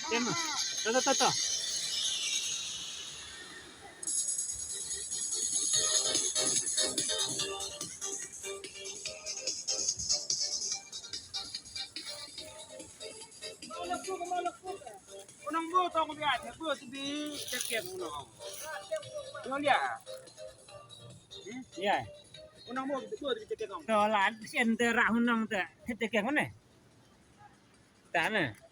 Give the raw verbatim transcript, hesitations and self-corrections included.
Tema. Tata, tata. Unang bo tong biat, bo tibi cekem unang. Unang dia. Ya. Unang bo, bo tibi cekem. To la sien te ra unang te cekem ne. Ta ne.